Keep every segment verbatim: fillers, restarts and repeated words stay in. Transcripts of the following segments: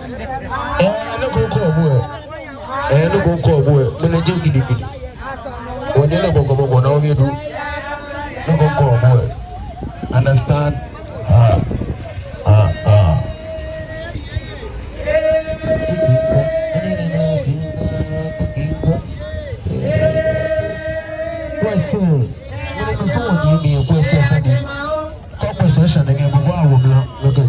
Ɛɛ, nɔ ko kɔɔ bo ɛ. Ɛɛ, nɔ ko kɔɔ bo ɛ. Mɛni ji gidigidi. Wɔnyɛ nɔ ko kɔɔ bo, bo na obi du. Nɔ ko kɔɔ bo ɛ. Understand? Ah, ah, ah. Kwɛ sɛɛ, mɛni nɔ so wɔnyɛmi ɛ, kwɛ sɛɛ sane. Kɔ kwɛ sɛɛ sane kɛ bo bɔ awo bla, lɔkɛ.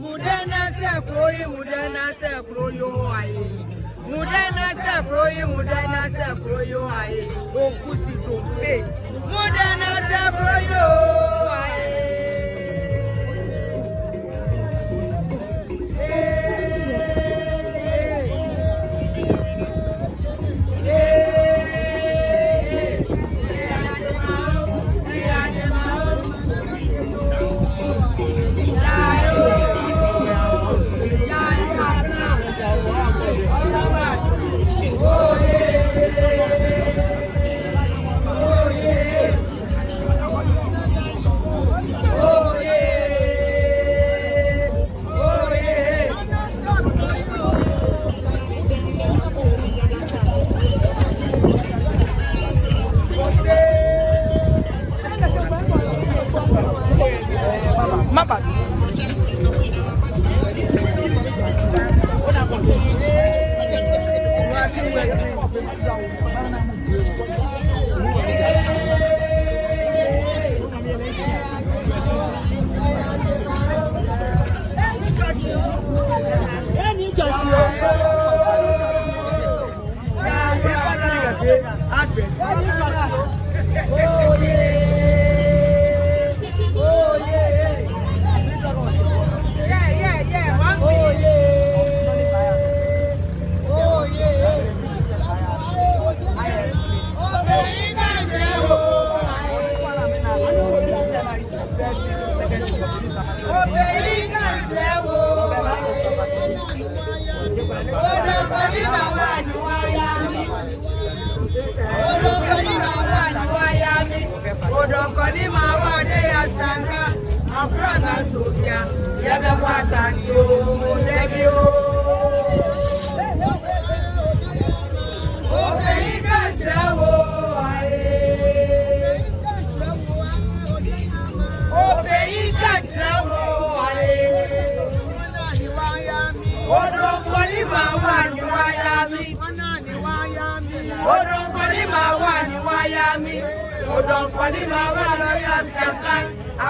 Mudana se kroyi, mudana se kroyi, aye. Mudana se kroyi, mudana se kroyi, aye. Okusi dope. Mudana se kroyi, aye. Maba. Odɔŋkɔlima wa ni waya mi. Odɔŋkɔlima wa ni waya mi. Odɔŋkɔlima wa ni ya sanka. Afra na sobia. Yɛbɛ kwa sasi o. Debi o. Obɛyi ka nkyerɛ wo aye. Obɛyi ka nkyerɛ wo aye. Odɔŋkɔlima wa ni waya mi. Odɔŋkɔlima wa ni waya mi. Odɔŋkɔlima wa ni ya sanka.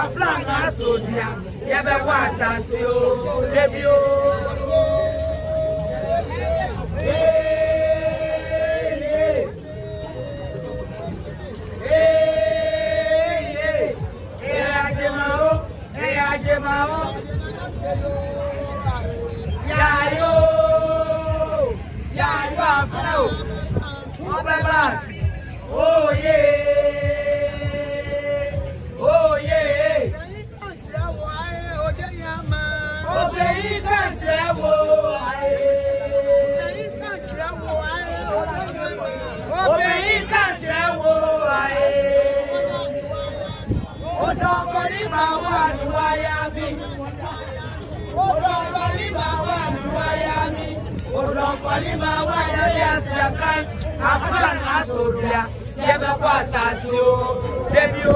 Afra na sobia. Yɛbɛ kwa sasi o. Debi o. Hey, hey. Ee, ee, ee, ajema o, ee, ajema o. Yayo, yayo afra o. Obɛ ba. Oye, oye. Obɛyi ka nkyerɛ wo aye. Obɛyi ka nkyerɛ wo aye. Odɔŋkɔlima wa ni waya mi. Odɔŋkɔlima wa ni waya mi. Odɔŋkɔlima wa ni ya sanka. Afra na sobia. Yɛbɛ kwa sasi o. Debi o.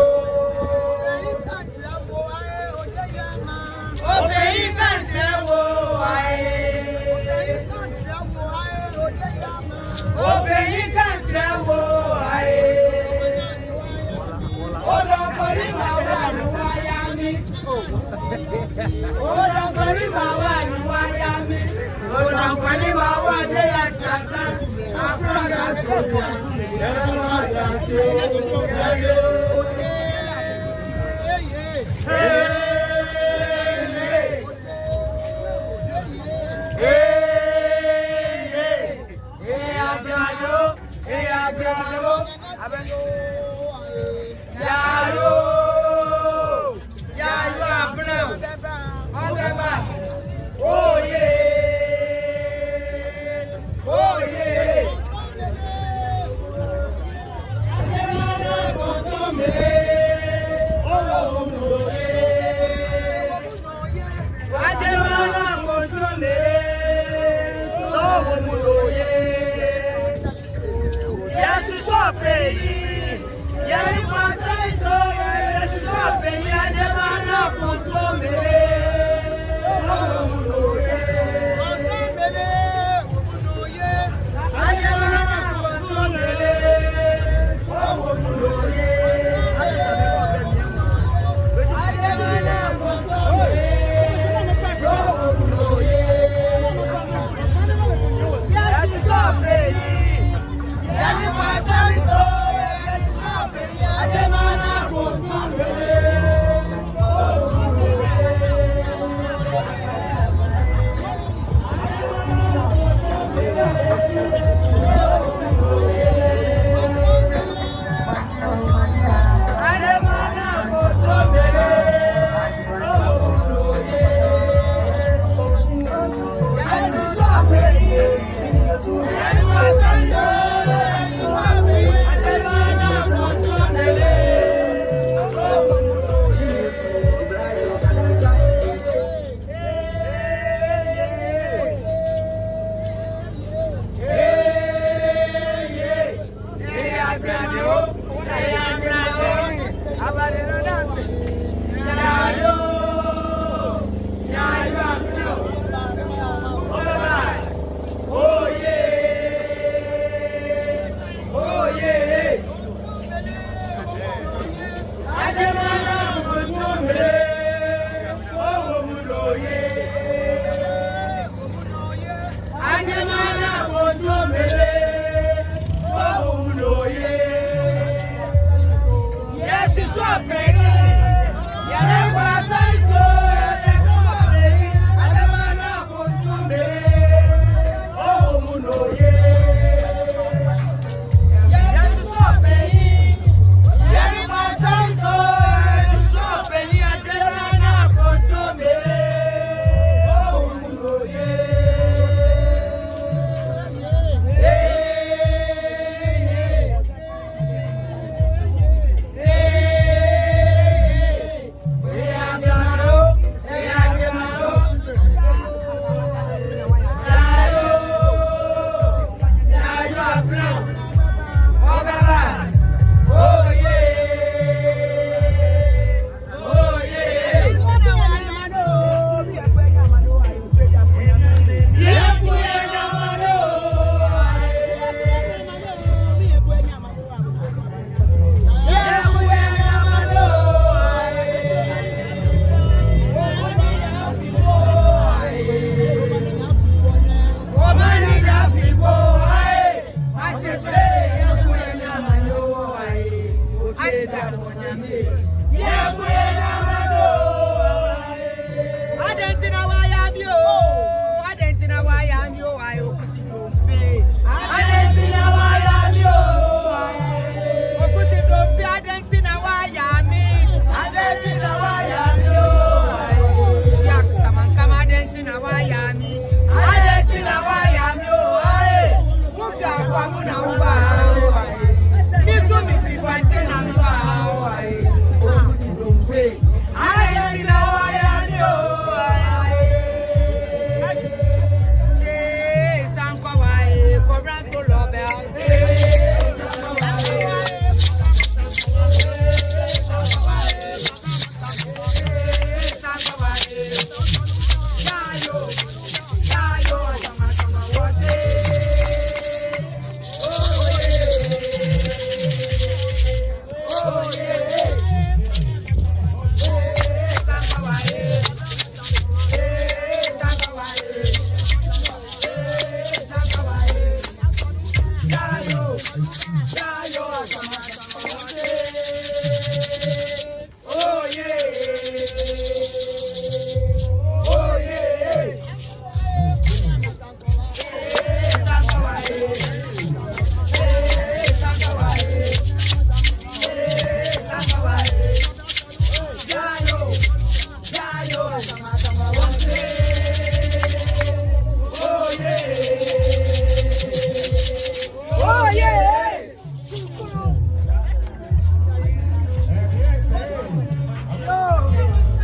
Obɛyi ka nkyerɛ wo aye. Obɛyi ka nkyerɛ wo aye. Odɔŋkɔlima wa ni waya mi. Odɔŋkɔlima wa ni waya mi. Odɔŋkɔlima wa ni ya sanka. Afra na sobia. Yɛbɛ kwa sasi o. Debi o. Oye! Oye!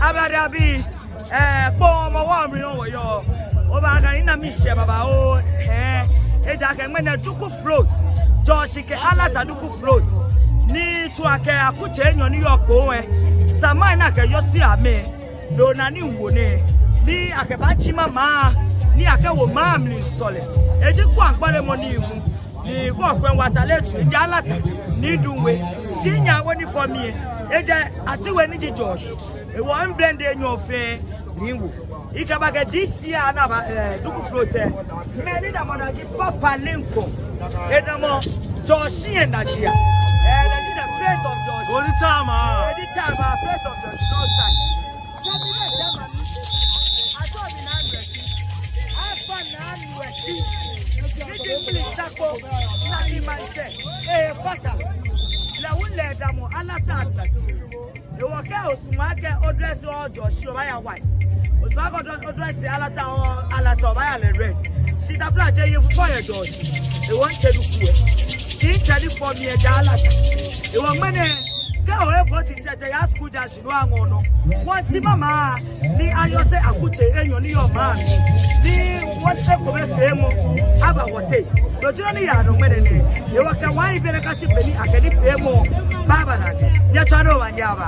Abadabi, eh, kpoo mɔ wɔ mli nɔ wɔyɔɔ. Obaakane ni mina miishɛɛ babaoo, eh, ejaakɛ ŋmɛnɛ Duku float, Jɔɔshi kɛ Alata Duku float. Ni tswa kɛ akutsei enyɔ ni yɔɔ kpoo lɛ, sama ni akɛyɔse amɛ. No naa ni wɔwo nɛɛ, ni akɛbaatsi maŋ, ni akɛwo maŋ mli sɔlemɔ. Eji kpoo aŋkpɔlemɔ ni hu, ni kɔkwɛ wata lɛ tsu, eji Alata ni duwe. Shi nyɛ wɔnifɔɔ mli, eji Atiwe ni ji Jɔɔshi. Ehewɔ miblende nyɔɔŋ fɛɛ ni wɔwo. Ekɛba kɛ this year ni aba, eh, Duku float lɛ. Mɛi ni damɔ naa ji Papa Lincoln. Edamɔ Jɔɔshi yɛ najiaŋ. Eh, eji the face of Jɔɔshi. Eji chairman. Eji chairman, face of Jɔɔshi, no style. Ehewɔ kɛ osumɔɔ akɛ odress Jɔɔshi obaaya white. Osumɔɔ akɛ odress Alata, Alata obaaya lɛ red. Shi taflatsɛ yɛ fufɔ yɛ Jɔɔshi. Ehewɔ mitsɛ Duku lɛ. Shi mitsɛ ni fɔ mi lɛ ji Alata. Ehewɔ ŋmɛnɛ kɛ ohe vote tsɛtsɛ ya school ja shi no aŋɔɔ nɔ. Wɔtsi maŋ ni ayɔse akutsei enyɔ ni yɔɔ maŋ mli. Ni wɔtee ekomefeemɔ aba wɔteŋ. No ji nɔ ni yaa nɔ ŋmɛnɛ nɛɛ. Ehewɔ kɛ wɔyi bɛ nɛɛ kɛyashi be ni akɛ nifeemɔ baaba naa. Nyɛtswaa ni omanye aba.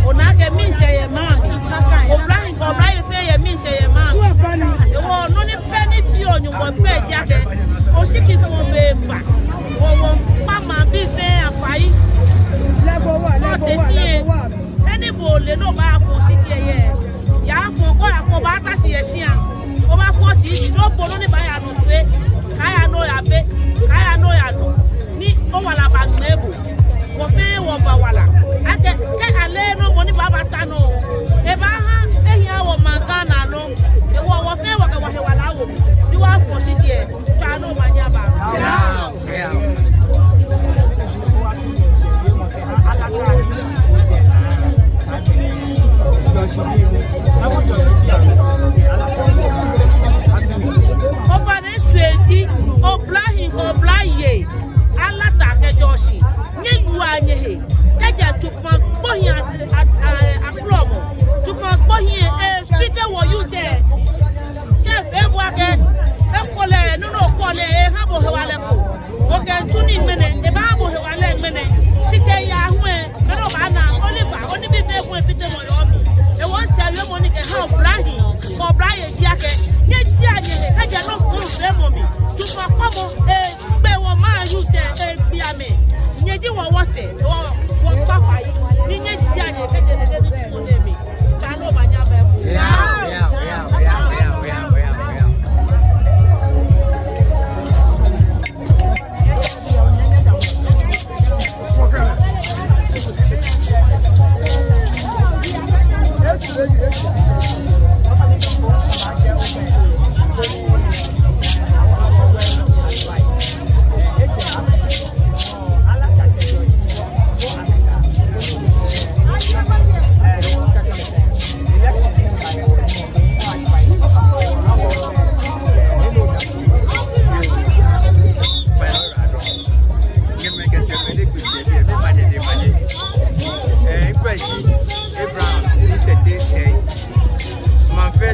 Ona akɛ miishɛɛ yɛ maŋ mli. Oblayei, oblayei fɛɛ yɛ miishɛɛ yɛ maŋ mli. Ehewɔ nɔ ni fɛɛ ni biɔ Nyɔŋmɔ fɛɛ ji akɛ oshikifɔɔ bɛ ba. Wɔ, wɔkpa maŋbii fɛɛ afai. Lɛ bo wa, lɛ bo wa, lɛ bo wa. He ni bo ole ni obaafɔ oshiki lɛ yɛ, yaafɔ, kɛ oyafɔ obaata shi yɛ shia. Obaafɔ shi, shi no bo nɔ ni baaya nɔ tue. Kaaya nɔ oyabe, kaaya nɔ oyanɔ. Ni owala baŋmɛɛ bo. Wɔfɛɛ wɔba wala. Akɛ, kɛ ale nɔ mɔ ni baaba ta nɔ, ebaaha ehiɛ awo maŋ Ghana nɔ. Ehewɔ wɔfɛɛ wɔkɛ wɔhe wala awo. Ni wɔfɔ oshiki lɛ. Tswa ni omanye aba. Yao. Yao.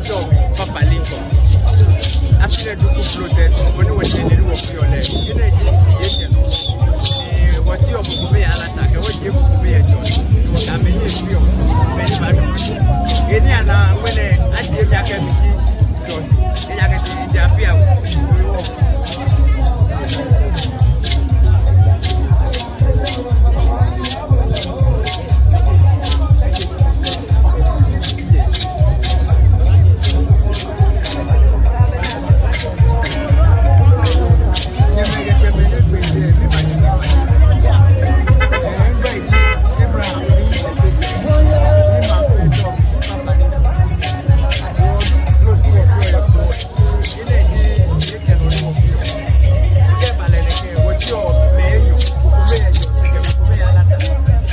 Tsɔ Papa Lincoln. Afi lɛ Duku Flotɛ, mɔ ni wɔtsɛ nɛɛ ni wɔfeɔ lɛ. Enɛ ji shi yɛ tsɛ nɔ. Ni wɔji mɔ kome yɛ Alata, kɛ wɔji mɔ kome yɛ Jos. Wɔkɛ amɛ nyɛ feɔ. Mɛni ba do. Enɛ ana, ŋmɛnɛ, aji mi akɛ mi ji Jos. Ejaakɛ eji Abiawe.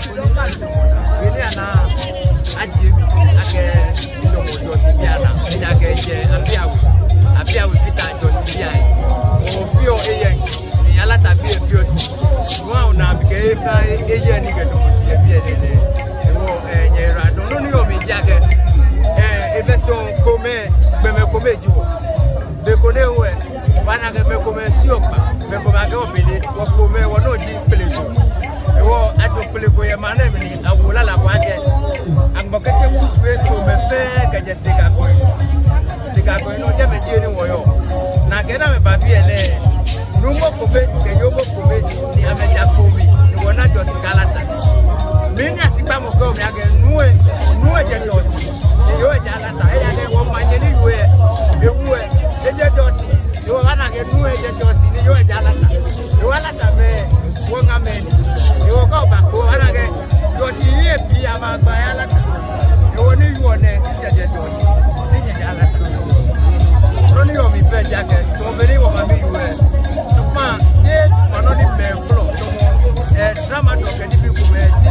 Enɛ ana, ajie mi akɛ midamɔ Jos biɛ naa, ejaakɛ ejɛ Abiawe, Abiawe fata Jos biɛ. Ofeɔ eyɛŋ, ni Alatabii efeɔ Twi. Nɔ ni ona bi akɛ efa eyɛŋ ni kɛ damɔ shi yɛ biɛ nɛɛ. Ehewɔ, eh, nyɛyiwaladɔŋŋ. Nɔ ni yɔɔ mli ji akɛ, eh, ebɛ sɔŋŋ kome, gbɔmɛi kome ji wɔ. Be ko nɛɛ wɔ, wɔna akɛ mɛi komɛi shiɔ kpa, mɛi komɛi akɛɔ bele, wɔ kome, wɔnɔ ji Kpleko. Ehewɔ, ato Kpleko yɛ maŋ nɛɛ mli ni awo lala ko akɛ, Agbɔkɛtɛ Kusue kome fɛɛ kɛjɛ Tekagoe. Tekagoe nɔ jɛmɛ ji he ni wɔyɔɔ. Ni kɛ amɛba biɛ nɛɛ, nuumo kome kɛ yoomo kome ni amɛja kome ni wɔna Jos kɛ Alata. Mɛni ashi kpamɔ kɛɔ mi akɛ nuu lɛ, nuu lɛ jɛ Jos, ni yoo lɛ jɛ Alata. Ejaakɛ wɔmanyɛ ni yoo lɛ, ewu lɛ, ejɛ Jos. Ehewɔ wɔna akɛ nuu lɛ jɛ Jos ni yoo lɛ jɛ Alata. Ehewɔ Alatamɛi, wɔŋamɛi ni. Ehewɔ kɛ oba ko, wɔna akɛ Jos yei pii amɛgba yɛ Alata. Ehewɔ ni yoo nɛɛ, ejɛ Jos, ni nyɛ jɛ Alata. Nɔ ni yɔɔ mli fɛɛ ji akɛ, tamɔ bɔ ni wɔmami yoo lɛ. Tsɔkpa, yɛ tsɔkpa nɔ ni mɛi kpɔlɔ, tamɔ, eh, drama dɔ kɛ nibii komɛi shi.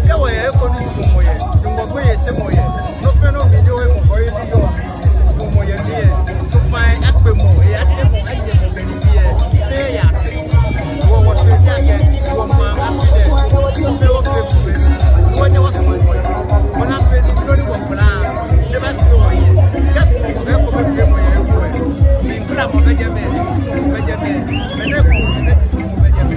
Kɛ wɔyɛ he ko ni suɔmɔ yɛ, Nyɔŋmɔ gbeyeishemɔ yɛ. Nɔ fɛɛ nɔ mli ni wɔyɛ mɔ ko yɛ ni yɔɔ. Suɔmɔ yɛ mli yɛ, tsɔkpa lɛ, akpemɔ, eh, atsɛmɔ, ayemɔ, bɛ nibii lɛ fɛɛ yɛ. Wɔ, wɔfee ni akɛ, wɔmaŋ afi lɛ, fɛɛ wɔfee kome, wɔnyɛ wɔsumɔ. Wɔna fee ni nɔ ni wɔkpla, ni eba shi wɔyɛ. Kɛ suɔmɔ bɛ kome feemɔ yɛ, ewu lɛ. Mlikplamɔ bɛ jɛmɛ, bɛ jɛmɛ, mɛnɛ ko, mɛnɛ ko bɛ jɛmɛ.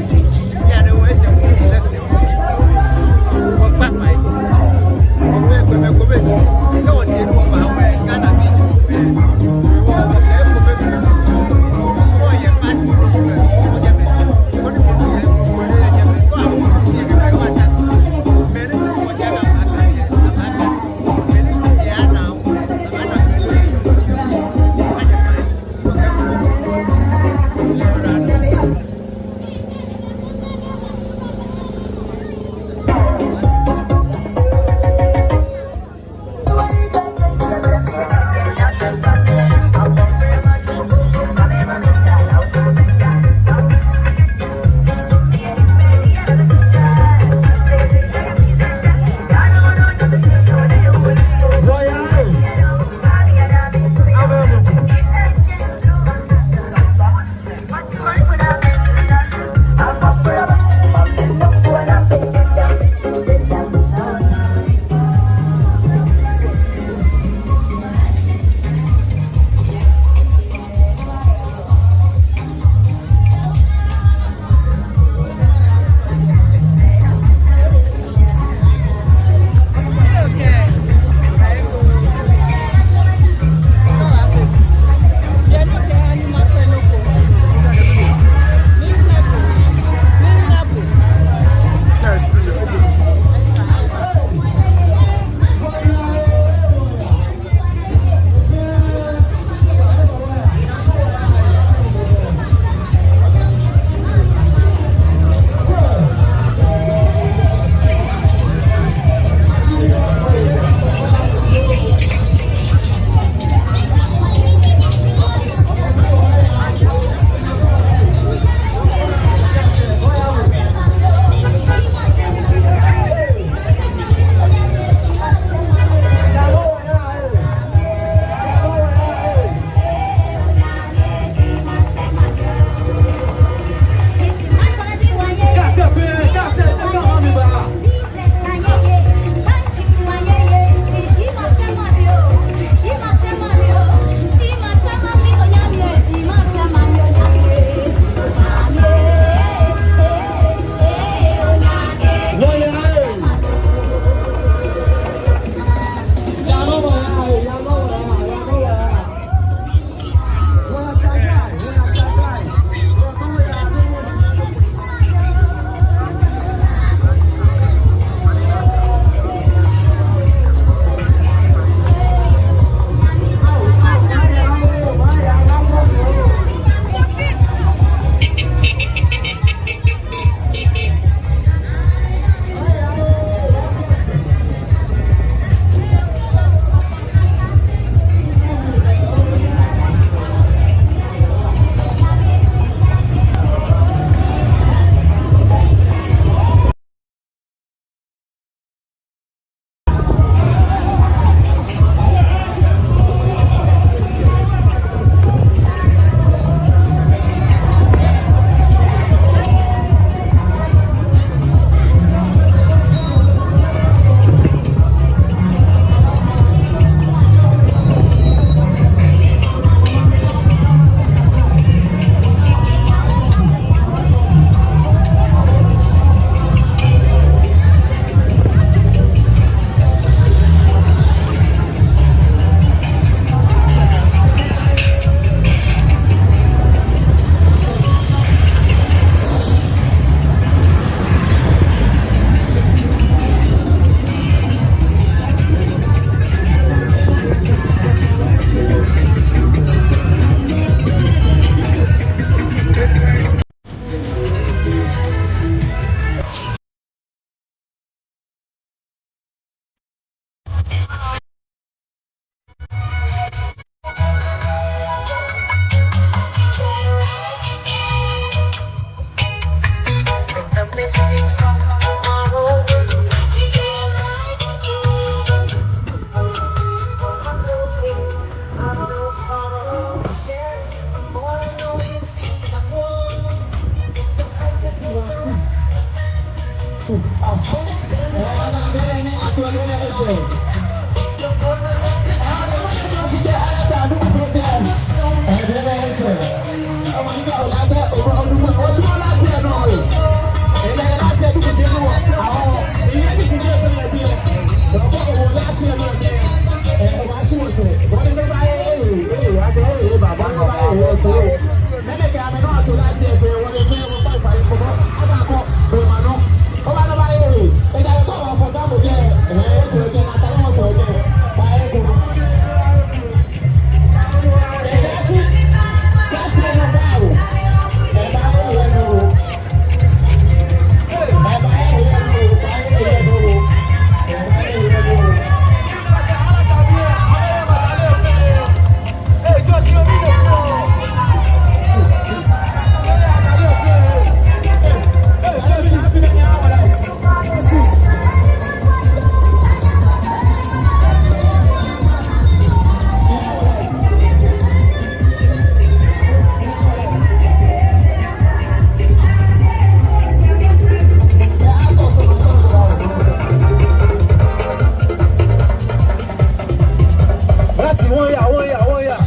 Láti wọ́n yà, wọ́n yà, wọ́n yà.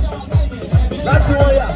Láti wọ́n yà.